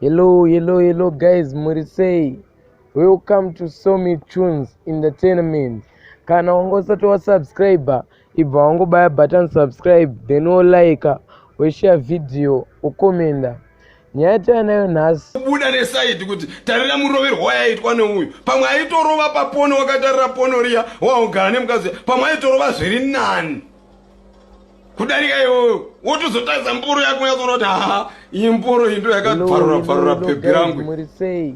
Hello, hello, hello guys, muri sei? Welcome to Somi Tunes Entertainment. Kana wanga usati wasubscriber, ibva wangobaya button subscribe, then wolike, woshare video, wokomenda. Nyaya yatinayo nhasi kubuda nesaidi kuti tarira muroverwo wayaitwa neuyu pamwe aitorova papono wakatarira pono riya waugara nemukadzi pamwe aitorova zviri nani kudarika iwoyo wotozotarisa mboro yako unyatsoona kuti haa iyi mboro iyi ndo yakabvarura bvarura bhebhi rangu muri sei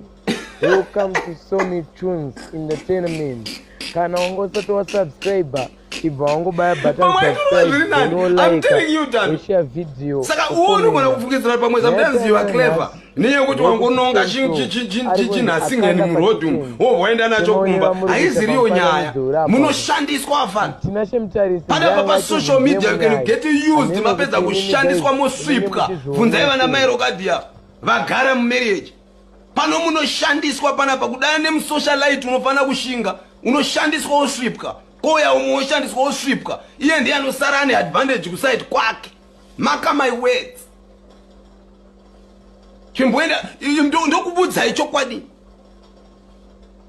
welcome to somi tunes entertainment kana wanga usati wasubscriber ibva wangobaya button subscribe share video saka uwo unogona kufungidzira pamwe sometimes you are clever neyekuti wangononga chinhasingeni muroad umu wobva waenda nacho kumba haiziriyo nyaya munoshandiswa afana panapa pasocial media you can get used mapedza kushandiswa mosvipwa bvunzai vana mai rokadhiya vagara mumarriage pano munoshandiswa panapa kudana nemusocialite unofanira kushinga unoshandiswa wosvipwa kouya umwe woshandiswa wosvipwa iye ndiye anosara ane advantage kuside kwake maka my words chimboenda ndokubudzai chokwadi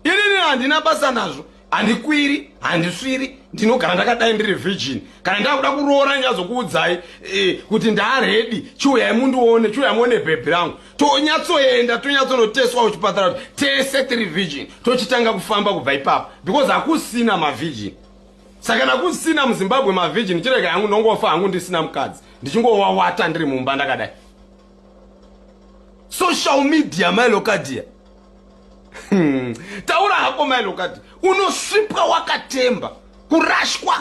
inini handina basa nazvo handikwiri handisviri ndinogara ndakadai ndiri virgin kana ndakuda kuroora ndinyazokuudzai eh, kuti ndaaredi chiuyai mundione chiuyai muone bhebhi rangu tonyatsoenda tonyatsonoteswa kuchipatara kuti tese tiri virgin tochitanga kufamba kubva ipapo because hakusina mavirgin saka kana kusina muzimbabwe mavirgin chirega yangu ndongofa hangu ndisina mukadzi ndichingowawata ndiri mumba ndakadai social media mailokadia taura hako mailokadia unosvipwa wakatemba kurashwa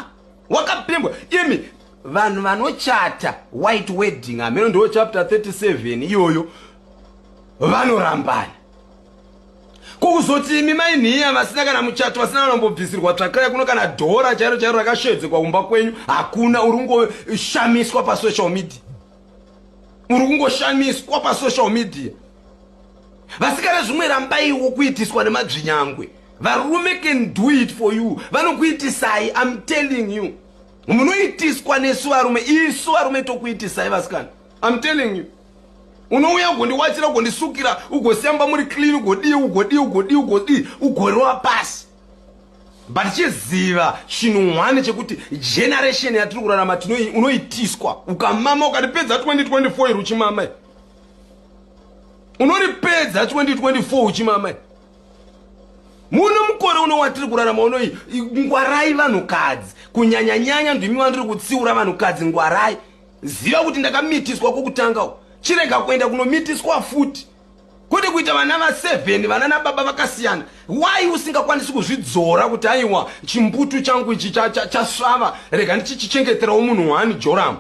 wakapembwa imi vanhu vanochata white wedding hameno ndiwo chapter 37 iyoyo vanorambana ko kuzoti imi mainhiya vasina kana muchato vasina kana kumbobvisirwa tsvakira kuno kana dhora chairo chairo rakashedzekwa kumba kwenyu hakuna uri kungoshamiswa pasocial media uri kungoshamiswa pasocial media vasikana zvimwe rambaiwo kuitiswa nemadzvinyangwe varume can do it for you vanokuitisai im telling you munoitiswa nesu varume isu varume tokuitisai vasikana im telling you unouya ugondiwachira ugondisukira ugosiyamba muri clean ugodii ugodii ugodii ugodii ugorova pasi but chiziva chinhu one chekuti generation yatiri kurarama unoitiswa ukamama ukaripedza 2024 iri uchimama unoripedza 2024 uchimama muno mukore uno watiri kurarama unoi ngwarai vanhukadzi kunyanyanyanya ndimi vandiri kutsiura vanhukadzi ngwarai ziva kuti ndakamitiswa kwokutanga chirega kuenda kunomitiswa futi kwete kuita vana va7 vana nababa vakasiyana wai usingakwanisi kuzvidzora kuti aiwa chimbutu changu ichi chasvava rega ndichichichengeterawo munhu wani joramu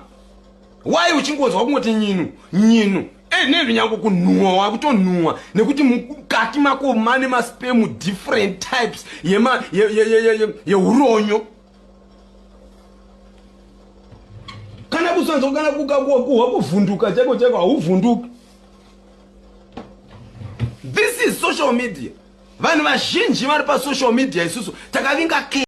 wai uchingonzwa kungoti nyinu nyinu e nezvinyango kunhuwa wakutonhuwa nekuti mukati mako mane masperm different types yeuronyo kana kusanzwa kana kuhwa kuvhunduka chaiko chaiko hauvhunduki this is social media vanhu vazhinji vari pasocial media isusu takavinga.